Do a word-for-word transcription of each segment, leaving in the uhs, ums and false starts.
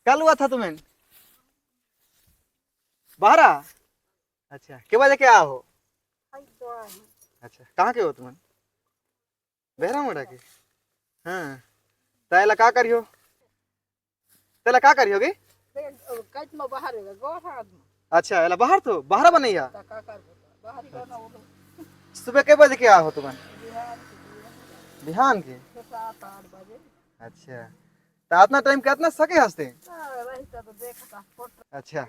का लुआ था तुमन? बहरा? अच्छा, के बजे के आ हो? अच्छा, कहाँ के हो तुमन? बहरा मोड़ा के? हाँ। त एला का करियो? तेला का करियो गे? कइत में बाहर होगा, गोर हाथ में। अच्छा, एला बाहर तो, बाहर बनैया? त का करबो? बाहर ही करना वो लोग। सुबह के बजे के आ हो तुमन? बिहान के। बिहान के? छह, सात, आठ बजे। अच्छा। त अतना टाइम के अतना सके हंसते? हाँ, रही तो, तो देखता, फोटो। अच्छा।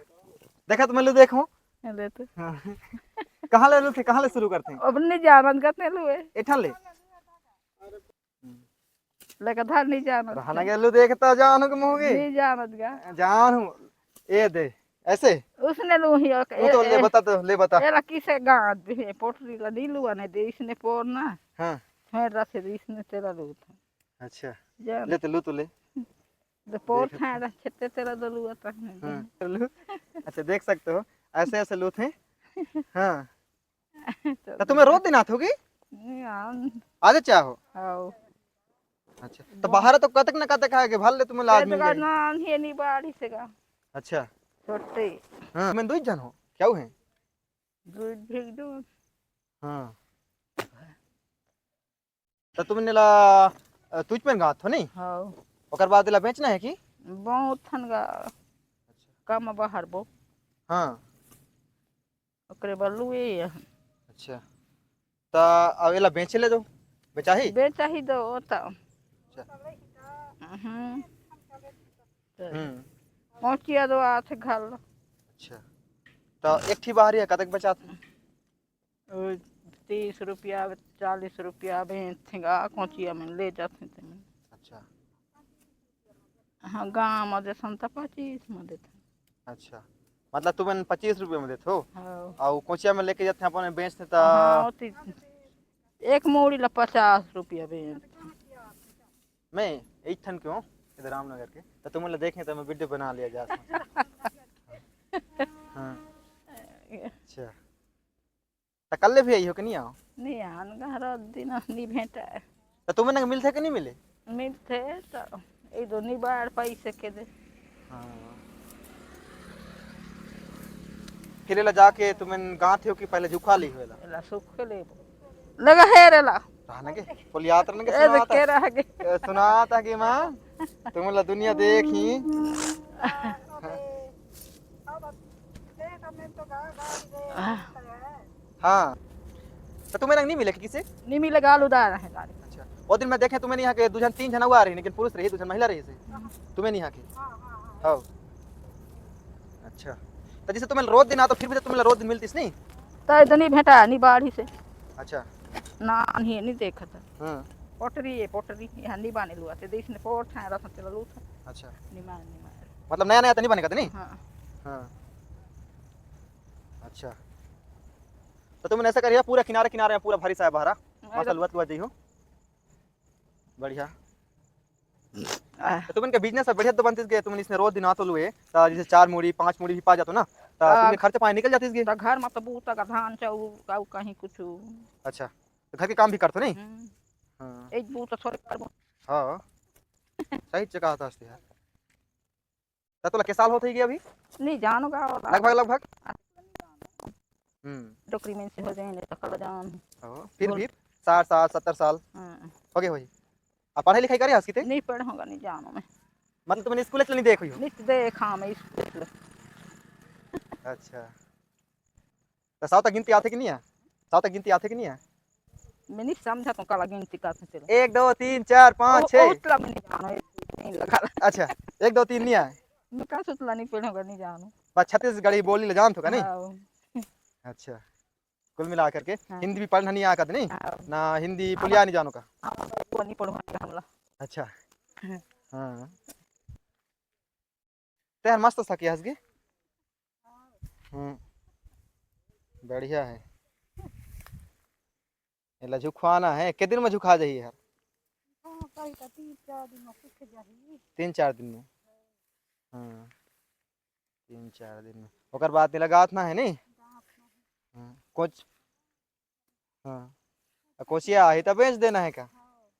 देखा तो मैं लो देखो। ले तो। हाँ। कहाँ ले लो थे, कहाँ ले शुरू करते हैं? अब नहीं जानत गते लुए। एठन ले। लेके धर नहीं जानत रहना गा। गेलू देखता जान हो के मुँह की। नहीं जानत गा। जान हूँ। ए दे। ऐसे? उसने लू ही ओके। वो तो ले ए, बता तो, ले बता। एला किसे गाँत भी है, पोटरी ला नहीं लुआ नहीं दे, इसने पोर ना। हाँ। फिर रखे दे, इसने तेरा लू था। अच्छा। जान। ले तो लू तो ले। तो पोर देख। था, रखे तेरा दो लुआ था। हाँ, लू। अच्छा, देख सकते हो, ऐसे ऐसे लू थे। हाँ। तो तो तुम्हें रोज दिन आत होगी? नहीं, आन। आदत चाह हो? आओ। अच्छा, तो बाहर तो कतक ना कतक है कि भर ले तुम्हें लाज मिल जाए। ना, ये नहीं बाढ़ी से का। अच्छा। छोटे। हाँ, मैं दो ही जन हो, क्या है? दूध भेज दो। हाँ। तो तुमने ला, अ, तुझ पे गात हो नहीं? हाँ। ओकर बाद ला बेचना है कि? बहुत थन गा। अच्छा। कम बाहर बो। हाँ। ओकरे बर लुए ये। अच्छा। त अब एला बेचे ले दो। बेचाही? बेचाही दो, ओ त। अच्छा। हम्म। हम्म। पहुँचिया दो आथे घर। अच्छा। त एक ठी बाहरी है, कतक बेचात है? ओ, तीस रुपया, चालीस रुपया बेचथे गा, कोचिया में ले जाथे ते। अच्छा। हाँ, गाँव में देथन त पच्चीस में देथन। अच्छा, मतलब तुमन पच्चीस रुपये में देथो? हाँ। अउ कोचिया में लेके जाथे, अपन बेचथे त? हाँ, ओती एक मूड़ी ला पचास रुपया बेचथे। मैं एक ठन के हूँ, इधर रामनगर के, त तुमन ला देखे त मैं वीडियो बना लिया जा। हाँ। अच्छा। त कल्ले भी आई हो कि नहीं आओ? नहीं आन, घर दिन नहीं भेंटा है। त तुम्हें ना मिलथे कि नहीं मिले? मिलथे त ए दो नहीं बाढ़ पाई सके दे। हाँ। फिर एला जाके तुम्हें गाँठ हो कि पहले जुखा ली हो एला? एला सुख ले। लगा है रे ला। रहना के? पोलियात रहने के ए, सुनाता। देख के रह गए। ए, सुनाता कि माँ, तुमन ला दुनिया देखी। हाँ। त तुम्हें रंग नहीं मिले किसे? नहीं मिले, गाल उदार है गाड़ी। अच्छा। वो दिन मैं देखे तुम्हें नहीं यहाँ के दो जन, तीन जन हुआ रही, लेकिन पुरुष रही, दो जन महिला रही से। तुम्हें नहीं यहाँ के? हाँ। अच्छा। त जैसे तुम्हें रोज दिन आ तो फिर भी तो तुम्हें रोज दिन मिलतीस नहीं? त इतनी भेंटा नहीं बाढ़ी से। अच्छा। ना, नहीं, नहीं देखा था। हाँ। पोटरी है, पोटरी, यहाँ नहीं बाने लुआ थे, देश ने पोट है, रस चला लू था। अच्छा। निमान, निमान। मतलब नया नया तो नहीं बने का नहीं? हाँ। हाँ। अच्छा। त तुमन ऐसा करिया, पूरा किनारे किनारे में पूरा भरी सा है बहरा। अरे। मस्त लुअत लुअत जइहो। बढ़िया। आह। त तुमन के बिजनेस ह बढ़िया तो बनतीस गे, तुमन इसने रोज दिन आतो लुए, त जैसे चार मूड़ी, पाँच मूड़ी भी पा जातो ना, त हाँ। तुमन के खर्चा पानी निकल जातीस गे। त घर में तो बूता का धान चाउर, काऊ कहीं कुछ। अच्छा, त घर के काम भी करतो नहीं? हम्म। हाँ। एक बूता थोड़े करबो। हाँ, सही जगह आता हस्ती यार। त तोला के साल होत होही अभी? नहीं जानो का होला। लगभग, लगभग? हम्म। डोकरी में से हो जाए, नहीं तो कल जान। हाँ, फिर बोल। भी साठ साल, सत्तर साल हाँ। हो गए होही। अब पढ़ाई लिखाई करे हस किते? नहीं पढ़ूंगा, नहीं जानो मैं। मतलब तुमने स्कूल चलनी देख हुई हो? नहीं देख, हाँ, मैं स्कूल। अच्छा। त सौ तक गिनती आथे कि नहीं आ? सौ तक गिनती आथे कि नहीं आ? मैं नहीं समझा तो काला गिनती का सोचे। एक, दो, तीन, चार, पाँच, ओ, छः। उतला मैं नहीं जानो, नहीं लगा। अच्छा, एक, दो, तीन नहीं आए? मैं का सुतला नहीं पढ़ूंगा, नहीं जानो। बस छत्तीसगढ़ी बोली ले जानत हो का नहीं? हाँ। अच्छा, कुल मिला करके हाँ। हिंदी भी पढ़ना नहीं आकत नहीं? हाँ। ना हिंदी हाँ। पुलिया नहीं जानो का? हाँ, वो नहीं पढ़ूंगा हमला। अच्छा। हाँ। हाँ। तेहर मस्त सकिया हस गे। हम्म, बढ़िया है। एला झुकवाना है, के दिन में झुका जाही यार? हाँ, कही का तीन चार दिन में सूख जाही। तीन चार दिन में? हाँ, तीन चार दिन में। ओकर बाद तेला गाँथना है नहीं? गाँथना है। हाँ, कोच-, हाँ। आ, कोचिया आही त बेच देना है का? हाँ।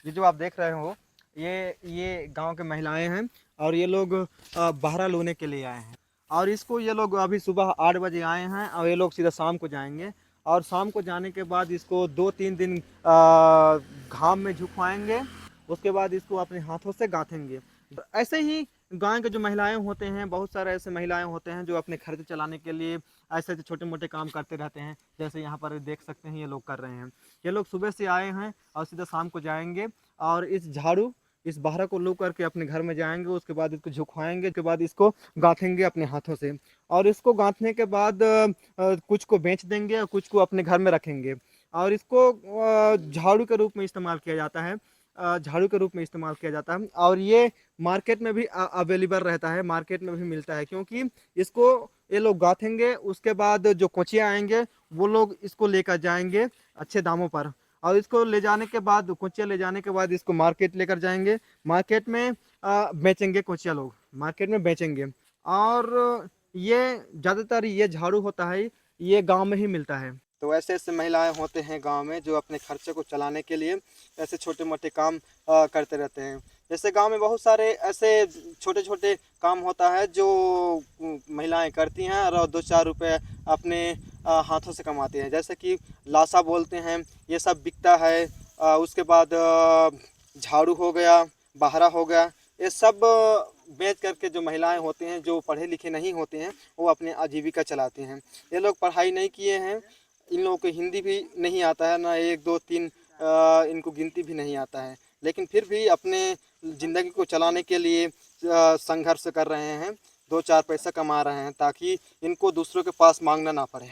ये जो आप देख रहे हो, ये ये गांव के महिलाएं हैं और ये लोग अ, बहरा लोने के लिए आए हैं। और इसको ये लोग अभी सुबह आठ बजे आए हैं और ये लोग सीधा शाम को जाएंगे। और शाम को जाने के बाद इसको दो तीन दिन अ, घाम में झुकवाएंगे। उसके बाद इसको अपने हाथों से गांथेंगे। तो ऐसे ही गांव के जो महिलाएं होते हैं, बहुत सारे ऐसे महिलाएं होते हैं जो अपने खर्च चलाने के लिए ऐसे ऐसे छोटे मोटे काम करते रहते हैं। जैसे यहाँ पर देख सकते हैं, ये लोग कर रहे हैं। ये लोग सुबह से आए हैं और सीधा शाम को जाएंगे। और इस झाड़ू, इस बहरा को लो करके अपने घर में जाएंगे, उसके बाद इसको झुकवाएंगे, उसके बाद इसको गांथेंगे अपने हाथों से। और इसको गांथने के बाद अ, अ, कुछ को बेच देंगे और कुछ को अपने घर में रखेंगे। और इसको अ, झाड़ू के रूप में इस्तेमाल किया जाता है, अ, झाड़ू के रूप में इस्तेमाल किया जाता है। और ये मार्केट में भी अवेलेबल रहता है, मार्केट में भी मिलता है, क्योंकि इसको ये लोग गांथेंगे, उसके बाद जो कोचिया आएंगे, वो लोग इसको लेकर जाएंगे अच्छे दामों पर। और इसको ले जाने के बाद, कोचिया ले जाने के बाद इसको मार्केट लेकर जाएंगे, मार्केट में अ, बेचेंगे, कोचिया लोग मार्केट में बेचेंगे। और ये ज़्यादातर ये झाड़ू होता है, ये गांव में ही मिलता है। तो ऐसे ऐसे महिलाएं होते हैं गांव में जो अपने खर्चे को चलाने के लिए ऐसे छोटे मोटे काम अ, करते रहते हैं। जैसे गांव में बहुत सारे ऐसे छोटे छोटे काम होता है जो उम, महिलाएं करती हैं और दो चार रुपए अपने अ, हाथों से कमाती हैं। जैसे कि लासा बोलते हैं, ये सब बिकता है। अ, उसके बाद अ, झाड़ू हो गया, बहरा हो गया, ये सब बेच करके जो महिलाएं होती हैं, जो पढ़े लिखे नहीं होते हैं, वो अपने आजीविका चलाती हैं। ये लोग पढ़ाई नहीं किए हैं, इन लोगों को हिंदी भी नहीं आता है, ना एक दो तीन अ, इनको गिनती भी नहीं आता है, लेकिन फिर भी अपने ज़िंदगी को चलाने के लिए अ, संघर्ष कर रहे हैं, दो चार पैसा कमा रहे हैं, ताकि इनको दूसरों के पास मांगना ना पड़े।